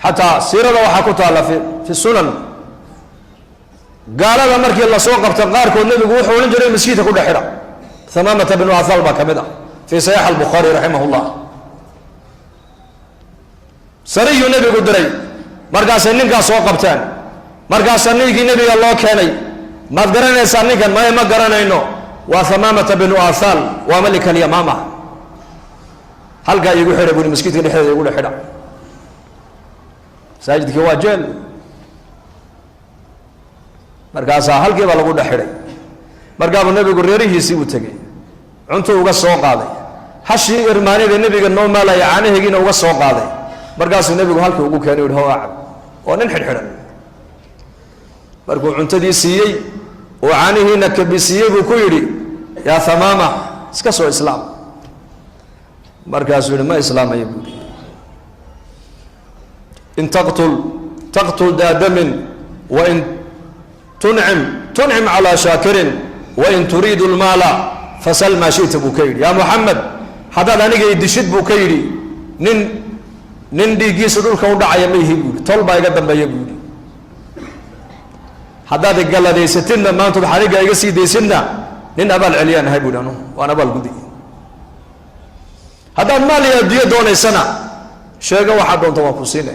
Xataa siirada waxaa ku taalla fi sunan, gaalada markii lasoo qabto qaarkood nebigu wuxuu odhan jiray maskiidka ku dhex xidha. Hamaamata binu athal baa ka mid ah fii saxiix albukhaari raximah llah. Sariyuu nebigu diray, markaasay ninkaas soo qabteen. Markaasaa ninkii nebiga loo keenay. Maad garanaysaa ninkan? Maya, ma garanayno. Waa Hamaamata binu athal, waa malik alyamaama. Halkaa iigu xidha buri, maskiidka dhexdeeda igu dhex xidha. Masaajidkii waa jeel. Markaasaa halkii baa lagu dhex xidhay. Markaabuu nebigu reerihiisii u tegey, cuntuu uga soo qaaday, hashii irmaanida nebiga noo maalaya caanaheegiina uga soo qaaday. Markaasuu nebigu halkii ugu keenay, uhi ho acab, oo nin xidhxidhan. Markuu cuntadii siiyey oo caanihiina kabisiiyey buu ku yidhi, yaa Hamaama, iska soo islaam. Markaasuu yihi, ma islaamaya buu yihi. In taqtul taqtul daa damin, wain tuncim tuncim calaa shaakirin, wain turiidu lmaala fasal maa shita, buu ka yidhi. Yaa Muxamed, haddaad aniga idishid, buu ka yidhi, nin dhiiggiisa dhulka u dhacaya ma ihi, buu yihi, tol baa iga dambeeya, buu yidhi. Haddaad igaladaysatidna, maantood xarigga iga sii daysidna, nin abaal celiyaan ahay, bu yidhi, anugu waan abaal gudi. Haddaad maal iyo adduunyo doonaysana, sheego, waxaad doonta waan ku siine,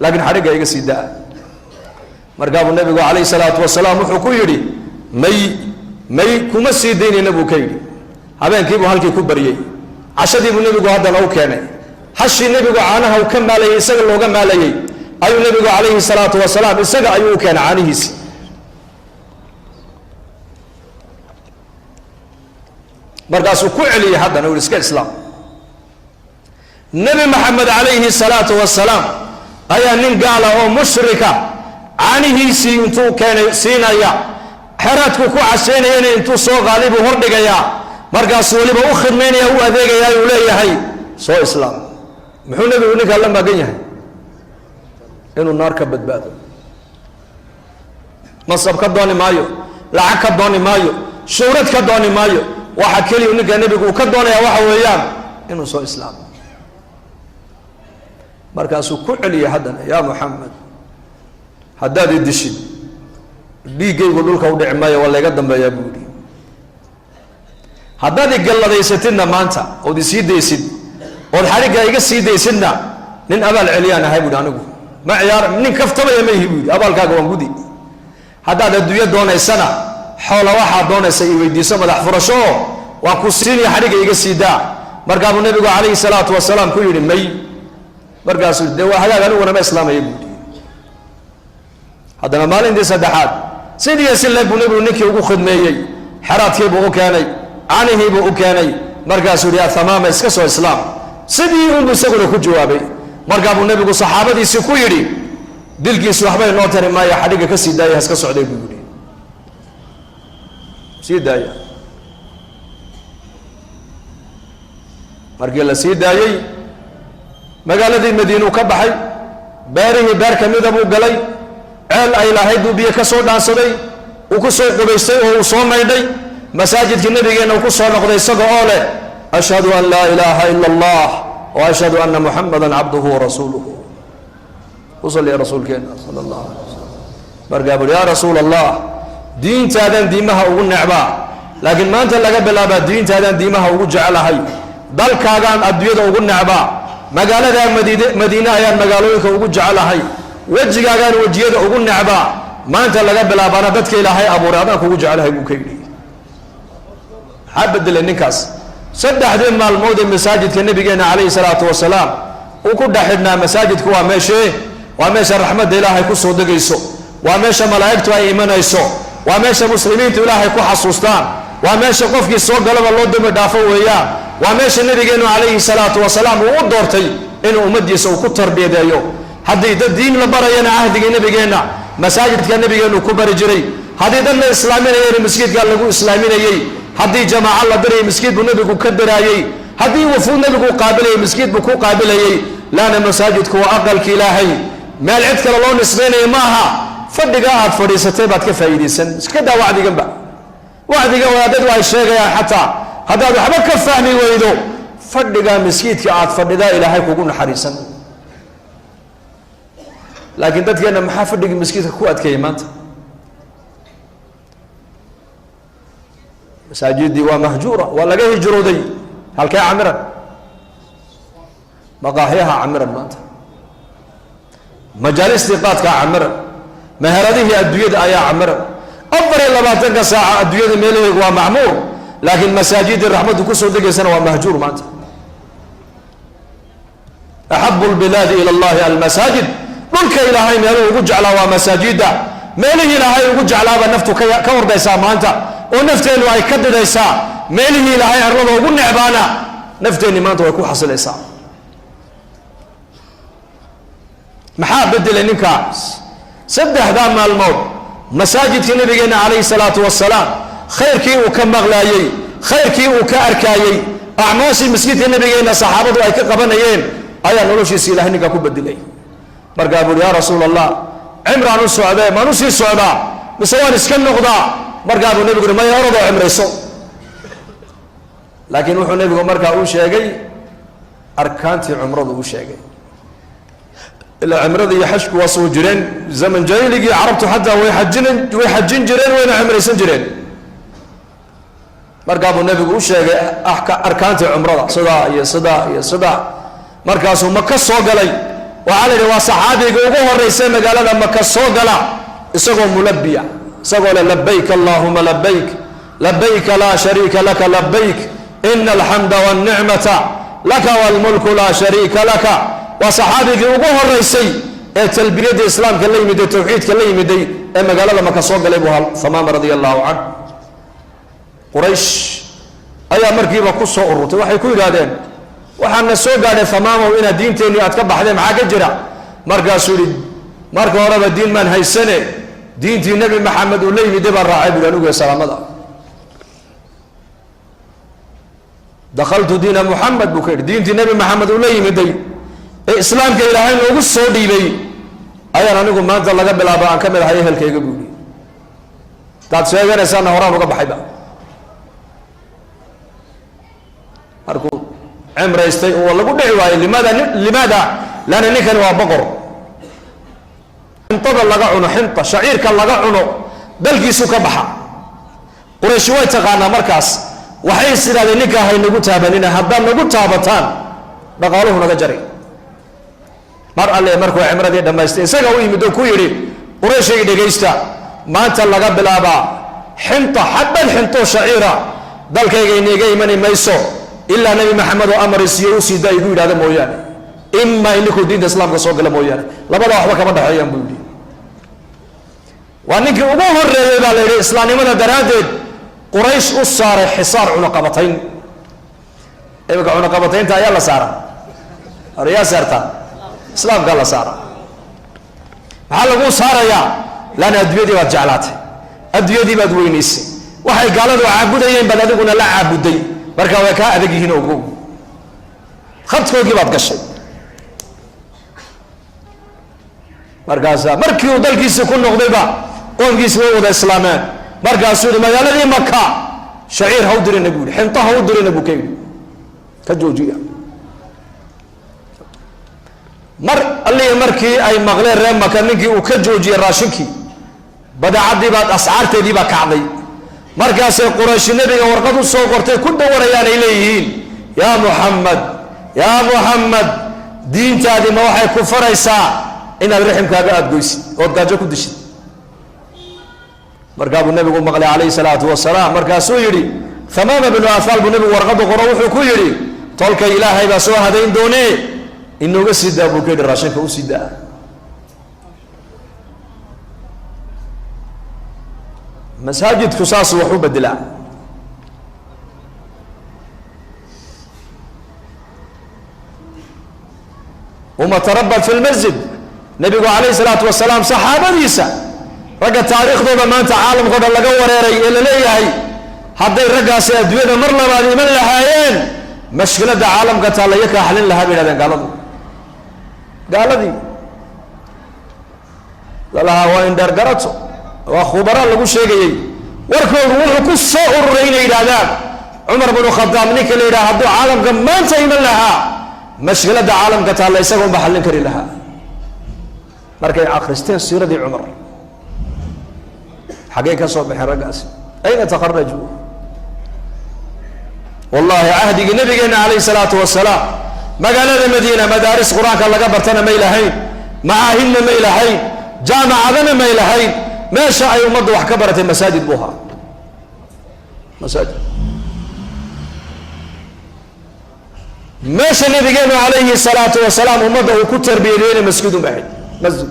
laakiin xadhigga iga sii daa. Markaabuu nabigu calayhi salaatu wasalaam wuxuu ku yidhi, may may, kuma sii daynayna, buu ka yidhi. Habeenkiibuu halkii ku baryey. Cashadiibuu nebigu haddana u keenay. Hashii nebigu caanaha uu ka maalayay, isaga looga maalayey, ayuu nebigu calayhi salaatu wasalaam isaga ayuu u keenay caanihiisi. Markaasuu ku celiyey haddana, u iska islaam. Nebi Maxamed calayhi salaatu wasalaam ayaa nin gaala oo mushrika caanihiisii intuu keenay siinaya, xeraadku ku cashaynayana intuu soo qaaday buu hordhigayaa. Markaasuu weliba u khidmaynaya, u adeegayaa, uu leeyahay soo islaam. Muxuu nebigu ninkaa la maagan yahay? Inuu naar ka badbaado. Masab ka dooni maayo, lacag ka dooni maayo, shuhrad ka dooni maayo. Waxa keliya ninka nebigu uu ka doonaya waxa weeyaan inuu soo islaamo. Markaasuu ku celiyay haddana, yaa Muxamed, haddaad i dishid, dhiiggaygu dhulka u dhici maayo, waa layga dambeeyaa, buu yihi. Haddaad igalladaysatidna maanta ood isii daysid, ood xadhigga iga sii daysidna, nin abaal celiyaan ahay, buuhi, anigu ma ciyaar, nin kaftamaya ma ihi, buu yidhi, abaalkaaga waan gudi. Haddaad adduunyo doonaysana, xoola waxaad doonaysa i weydiiso, madax furasho oo waan ku siinaya, xadhigga iga sii daa. Markaabuu nebigu calayhi salaatu wasalaam ku yidhi may. Markaasuu dee waa hagaag, aniguna ma islaamaya, buu yidhi. Haddana maalintii saddexaad sidiiyo si leeg buu nebigu ninkii ugu khidmeeyey, xeraadkiibuu u keenay, canihiibuu u keenay. Markaasuu yihi, yaa Hamaama, iska soo islaam. Sidii unbuu isaguna ku jawaabay. Markaabuu nebigu saxaabadiisii ku yidhi, dilkiisu waxbay noo tari maayo, xadhigga ka sii daaya, haska socday, buu yidhi, sii daaya. Markii la sii daayey, magaaladii Madiinuu ka baxay, beerihii beer ka mida buu galay, ceel ay lahayd buu biyo ka soo dhaansaday, uu ku soo qubaystay oo uu soo maydhay. Masaajidkii nabigeenna uu ku soo noqday isaga oo leh, ashhadu an laa ilaaha ila allah wa ashhadu anna muxamada cabduhu warasuuluhu. Ku salliya rasuulkeena sala allahu alay wasalam. Markaa buuri, yaa rasuul allah, diintaadan diimaha ugu necbaa, laakiin maanta laga bilaabaa diintaadan diimaha ugu jeclahay. Dalkaagaan adduunyada ugu necbaa, magaaladaa madiid Madiine ayaan magaalooyinka ugu jeclahay, wejigaagaan wejiyada ugu necbaa, maanta laga bilaabaana dadka Ilaahay abuuray adaan kugu jeclahay, buu ka yidhi. Maxaa bedelay ninkaas? Saddexdii maalmood ee masaajidka nabigeena calayhi salaatu wasalaam uu ku dhex xidhnaa. Masaajidku waa meeshee? Waa meesha raxmadda Ilaahay ku soo degayso, waa meesha malaa'igtu ay imanayso, waa meesha muslimiintu Ilaahay ku xasuustaan, waa meesha qofkii soo galaba loo dembi dhaafo weeyaan. Waa meesha nabigeenu calayhi salaatu wasalaam uu u doortay inuu ummaddiisa uu ku tarbiyadeeyo. Haddii dad diin la barayana, cahdigii nabigeenna masaajidka nabigeennu ku bari jiray. Haddii dad la islaaminayana, masjidkaa lagu islaaminayey. Haddii jamaaco la dirayay, maskiid buu nebigu ka diraayey. Haddii wufuud nebigu qaabilayay, maskiid buu ku qaabilayey. Laana masaajidku waa aqalki Ilaahay, meel cid kale loo nisbaynayo ma aha. Fadhigaa aad fadhiisatay baad ka faa'iidaysan. Iska daa wacdiganba, wacdigan wadaadadu ay sheegayaan, xataa haddaad waxba ka fahmi weydo, fadhigaa maskiidka aad fadhidaa Ilaahay kugu naxariisan. Laakiin dadkeenna maxaa fadhigii maskiidka ku adkeeyey maanta? Masaajidii waa mahjuura, waa laga hijrooday. Halkee camiran? Maqaaxyaha camiran maanta, majaalistii qaadkaa camiran, meheradihii adduunyada ayaa camiran. 24-ka saaca adduunyada meelaheegu waa macmuur, laakiin masaajidii raxmaddu kusoo degaysana waa mahjuur maanta. Axabu lbilaadi ila allahi almasaajid. Dhulka ilaahay meeluhu ugu jeclaa waa masaajida. Meelihii ilaahay ugu jeclaaba naftu ka ordaysaa maanta, oo nafteennu ay ka didaysaa. Meelihii ilaahay arlada ugu necbaana nafteenni maanta way ku xasilaysaa. Maxaa bedelay ninkaas? Saddexdaa maalmood masaajidka nabigeena calayhi salaatu wasalaam khayrkii uu ka maqlaayey, khayrkii uu ka arkaayey, acmaashii masjidka nabigeenna saxaabadu ay ka qabanayeen ayaa noloshiisa ilahay ninkaa ku bedelay. Markaa buuri, yaa rasuul allah, cimraan u socdee, maan usii socdaa mise waan iska noqdaa? Markaa buu nebigu uri, maya, orodoo cimrayso. Laakiin wuxuu nebigu markaa uu sheegay arkaantii cumradu uu sheegay. Ilaa cimrada iyo xajku waa soo jireen zaman jaahiligii carabtu, xataa way xajin jireen, wayna cimraysan jireen. Markaa buu nebigu u sheegay arkaantii cumrada, sidaa iyo sidaa iyo sidaa. Markaasuu Maka soo galay. Waxaa la yidhi waa saxaabiga ugu horeysa magaalada Maka soo gala isagoo mulabiya, isagoo le labayk allahuma labayk, labayka laa shariika laka labayk, ina alxamda walnicmata laka walmulku laa shariika laka. Waa saxaabigii ugu horeysay ee talbiyadda islaamka la yimiday, tawxiidka la yimiday, ee magaalada Maka soo galay buu ahaa Thamaama radia allahu canh. Quraysh ayaa markiiba ku soo ururtay. Waxay ku yidhaahdeen, waxaana soo gaadhay Thamaamaw inaad diinteennii aad ka baxdeen, maxaa ka jira? Markaasuu yihi, marka horeba diin maan haysane, diintii Nebi Maxamed uu la yimiday baan raacay buuri anigu salaamada. Dakhaltu diina Muxamed, buu ka yidhi. Diintii Nebi Maxamed uu la yimiday ee islaamka ilaahay noogu soo dhiibay ayaan anigu maanta laga bilaabo aan ka mid ahay ehelkayga, buu yidhi. Hadaad sheeganaysaana horaan uga baxayba. Markuu cimraystay oo lagu dhici waayey, limaada? Limaada? Leanna ninkani waa boqor. Xintada laga cuno, xinta shaciirka laga cuno, dalkiisu ka baxa. Qurayshi way taqaanaa. Markaas waxay is idhahdeen, ninkaa haynagu taabanina, haddaad nagu taabataan dhaqaaluhu naga jari. Mar alle markuu cimradii dhammaystay isaga u yimid oo ku yidhi, qurayshay dhegaysta, maanta laga bilaabaa xinta, xabad xintoo shaciira dalkayga iniga imani mayso ilaa Nebi Maxamed oo amar isiiyo usii daa igu yidhahda mooyaane, imaa ininkuu diinta islaamka soo gala mooyaane, labada waxba kama dhexeeyaan, buu yidhi. Waa ninkii ugu horeeyey baa la yidhi islaamnimada daraaddeed Quraysh u saaray xisaar, cunaqabatayn. Iminka cunaqabataynta ayaa la saaraa, ayaa saartaa islaamkaa la saaraa. Maxaa laguu saarayaa? Laanna adduunyadii baad jeclaatay, adduunyadii baad weynaysay, waxay gaaladu caabudayeen baad adiguna la caabuday. Marka way kaa adag yihiin, ogow, khadkoogii baad gashay. Markaasa markii uu dalkiisii ku noqdayba qoomkiisi way wada islaameen. Markaasuu yihi, magaaladii Maka shaciir ha u dirina, buu yihi, xinto ha u dirina, buu ka yidhi, ka joojiya. Mar allihi markii ay maqleen reer Maka ninkii uu ka joojiyey raashinkii, badeecadii baad ascaarteedii baa kacday. Markaasay Qurayshi nebiga warqad u soo qortay ku dhawarayaan, ay leeyihiin, yaa Muxamed, yaa Muxamed, diintaadii ma waxay ku faraysaa inaad raximkaaga aada goysid ood gaajo ku dishid? Markaa buu nebigu maqlay calayhi salaatu wasalaam. Markaasuu yidhi, Thamaama binu Ahaal buu nebigu warqadu qoro, wuxuu ku yidhi, tolkay ilaahay baa soo hadayn doonee, inooga sii daa, buu ka yidhi, raashinka usii daa. Masaajidku saasuu wax u bedelaa. Uma tarabat fi lmasjid. Nebigu calayhi salaatu wasalaam saxaabadiisa, ragga taariikhdooda maanta caalamka o dhan laga wareeray ee la leeyahay hadday raggaasi adduunyada mar labaad iman lahaayeen mashkiladda caalamka taalla iyo kaa xalin lahaa, bay yidhahdeen gaaladu. Gaaladii lalahaa waa indheergarato, waa khubara lagu sheegayey, warkoodu wuxuu ku soo ururay inay yidhaahdaan Cumar binu Khadaab ninka la yidhaha hadduu caalamka maanta iman lahaa mashkiladda caalamka taalla isaga unba xallin kari lahaa. Markay akristeen siiradii Cumar. Xaggay ka soo baxeen raggaasi? Ayna takharajuu? Wallahi, cahdigii nabigeena calayh salaatu wasalaam magaalada Madiina madaaris Qur-aanka laga bartana may lahayn, macaahidna may lahayn, jaamacadana may lahayn. Meesha ay ummadda wax ka baratay masaajid buu ahaa, masaajid. Meesha nabigeenu calayhi salaatu wasalaam ummadda uu ku tarbiyadeyna masjidun bay ahayd, masjid.